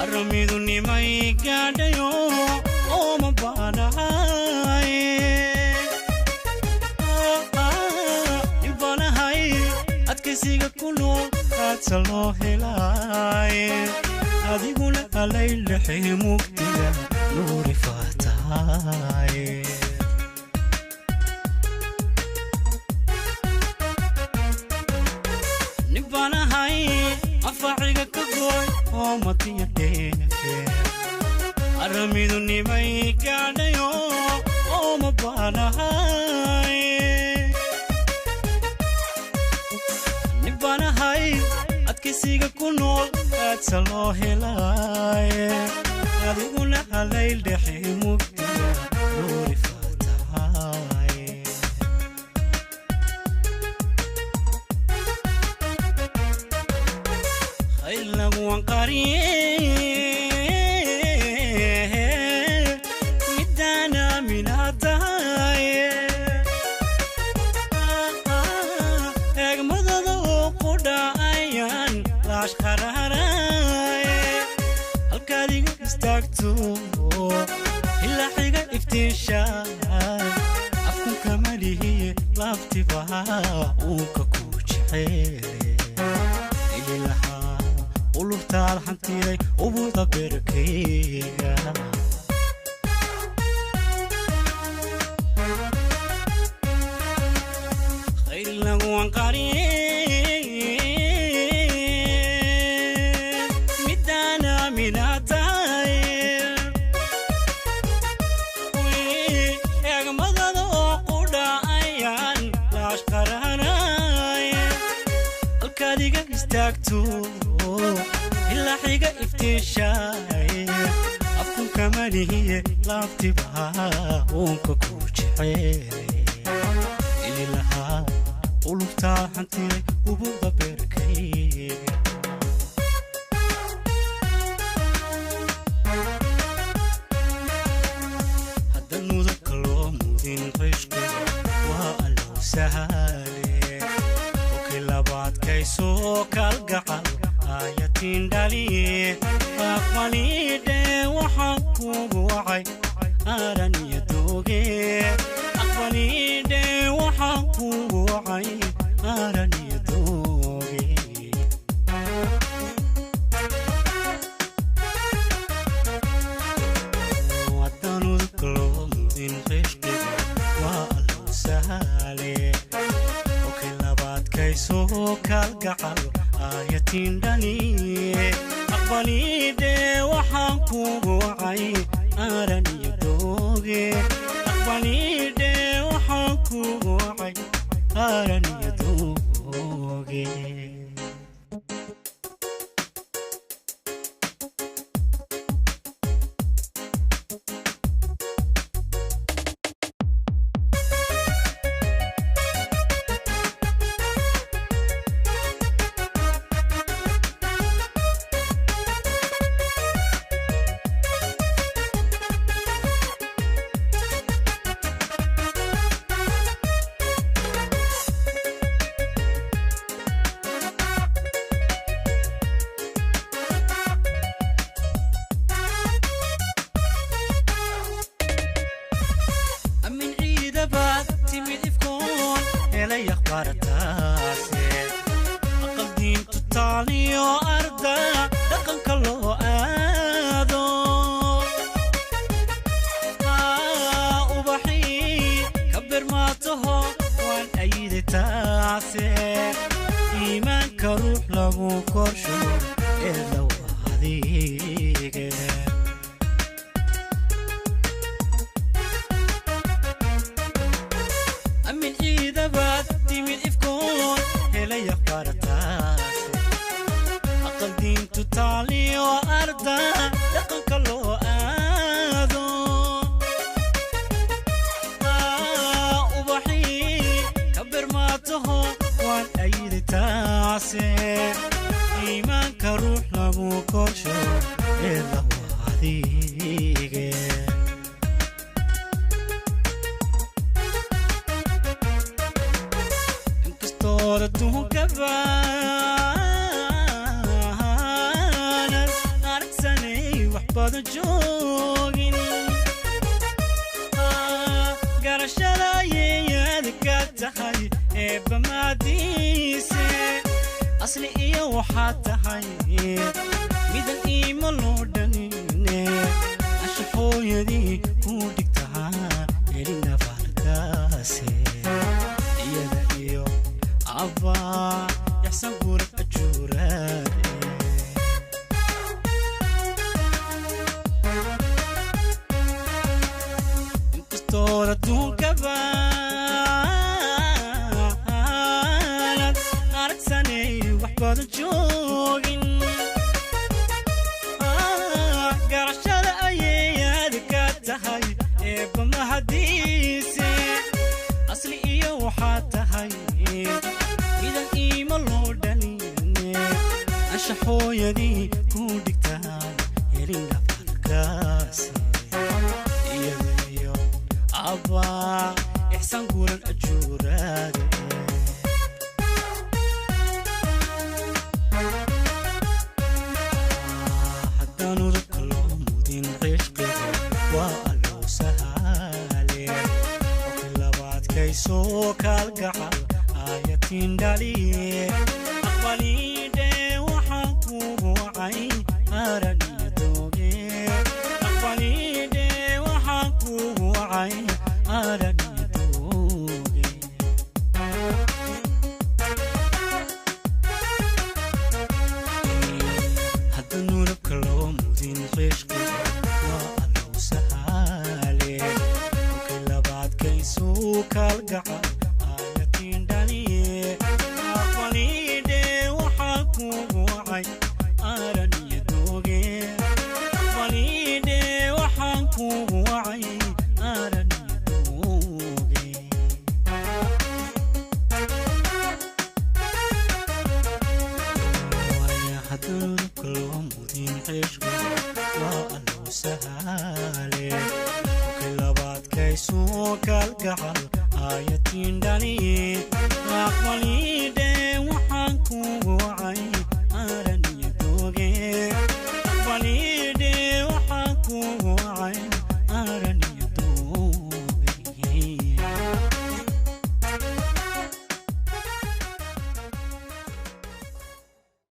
Aramidu nimay gaadhayo ooma baanahay Nimbanahay adkaysiga ku nool aadsa loo helay Adiguna alay lixi mugdiga nuuri faatahay Nimbanahay afaciga ka gooy oo matiya dheefe Aramidu nimay gaadhayo ooma baanahay Nimbanahay adkaysiga ku nool aadsa loo helay Adiguna halay lixi mugdiga nuuri faatahay Wanqariye midana minataye Egmadada oo qudhaayaan laash qararaye Halkaad iga istaagto ilaa xiga iftiishaay Afku kama lihiye laabtiba uunka ku jeceele Ilaha ulubtaad hantiday ubuda berkeyga Khayr lagu wanqariye midana minataye Egmadada oo qudhaayaan laash qaranaye Halkaad iga istaagto ilaa xiga iftiishaay Afku kama lihiye laabtiba uunka ku jeceele Ilaha ulubtaa hantiday ubuda berkeyga Hadda mudugka loo mudin qishqiga waa allow sahale Okii labaadkaysoo kalgacal ayatiin dhaliye Aqbalidhe waxaan kugu wacay aaran iyo dooge Aqbalidhe waxaan kugu wacay aaran iyo dooge Haddaan udugka loo mudin qishqiga waa allow sahale Okii labaadkaysoo kalgacal ayatiin dhaliye Aqbalidhe waxaan kugu wacay aaran iyo dooge Aqbalidhe waxaan kugu wacay aaran iyo dooge Amin ciidabaad timid ifkoon helay akhbaartaase Aqal diintu taaliyo arda dhaqanka loo aado Ubaxii ka birmaataho waan ayide taase Iimaanka ruux lagu korsho ee low adeege Taaliyo arda dhaqanka loo aado, ubaxii ka birmaataho waan ayidi taase. Iimaanka ruux lagu korsho eeda waa adige. Inkastoo adduunka baanan aragsanay wax badan joogin, garashada yeeyaad ka tahay eebba maadiise. Asli iyo waxaad tahay midan iima loo dhanine, ashaxooyadii ku dhigtaa elina baalkaase. Iyada iyo abbaa yaxsan gurad ajuuraade. Inkastoo adduunka baanad aragsanay wax badan joogin, garashada ayeeyaad ka tahay eebba mahadiise. Asli iyo waxaad tahay midan iima loo dhaline, anshaxooyadii ku dhigtaa helina baalkaase. Iyada iyo abbaa ixsan guran ajuuraade. Haddaan udubka loo mudin cishqiga waa allow sahaale, qofki labaadkaysoo kaalgacal aayatiin dhaliye. Aqbaliidhe waxaan kugu wacay araniyo dooge. Aqbaliidhe waxaan kugu wacay araniyo dooge. Hadda nurabka loo mudin cishqiga waa allow sahaale, kolkay labaadkaysuu kaalgacal aayatiin dhaliye. Aqbaliidhe waxaan kugu wacay araniyo dooge. Aqbaliidhe waxaan kugu wacay araniyo dooge. Haddanudubka loo mudin cishqiga waa allow sahaale, kolkay labaadkaysuu kalgacal aayatiin dhaliye. Aqbaliidhe waxaan kugu